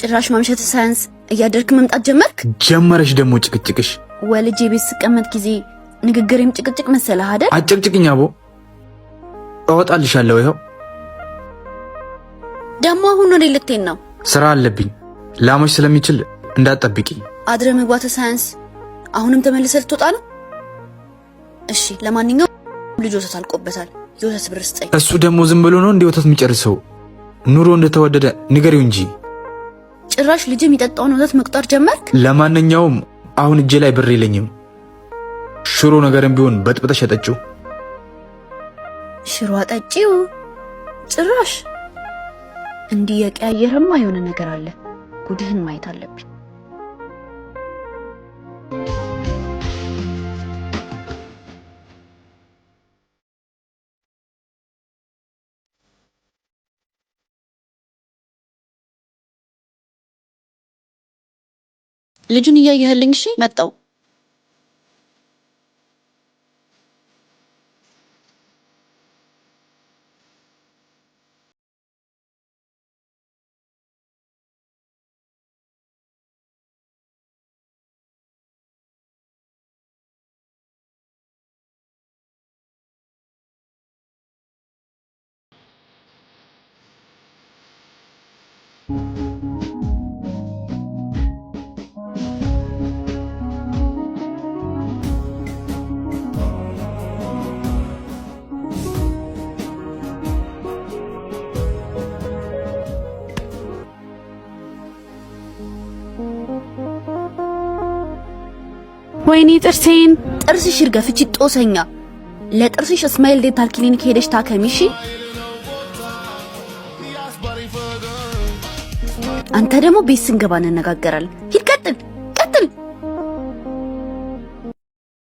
ጭራሽ ማምሸት ሳያንስ እያደርክ መምጣት ጀመርክ። ጀመረሽ ደግሞ ጭቅጭቅሽ። ወልጄ ቤት ስቀመጥ ጊዜ ንግግሬም ጭቅጭቅ መሰለህ አይደል? አጨቅጭቅኝ አቦ፣ እወጣልሻለሁ። ይኸው ደግሞ አሁን ወደ ልትሄድ ነው? ስራ አለብኝ። ላሞች ስለሚችል እንዳትጠብቂ። አድረ መግባት ሳያንስ አሁንም ተመልሰህ ልትወጣ ነው? እሺ፣ ለማንኛውም ልጅ ወተት አልቆበታል። የወተት ብር ስጠኝ። እሱ ደግሞ ዝም ብሎ ነው እንዲህ ወተት የሚጨርሰው? ኑሮ እንደተወደደ ንገሪው እንጂ። ጭራሽ ልጅ የሚጠጣውን ወተት መቁጠር ጀመርክ? ለማንኛውም አሁን እጄ ላይ ብር የለኝም። ሽሮ ነገርም ቢሆን በጥብጠሽ አጠጪው። ሽሮ አጠጪው? ጭራሽ እንዲህ የቀያየርማ የሆነ ነገር አለ። ጉድህን ማየት አለብኝ። ልጁን እያየህልኝ? እሺ፣ መጣው። ወይኔ ጥርሴን! ጥርስሽ ይርገፍ እቺ ጦሰኛ። ለጥርስሽ Smile Dental Clinic ሄደሽ ታከሚ እሺ። አንተ ደግሞ ቤት ስንገባ እንነጋገራለን። ሂድ።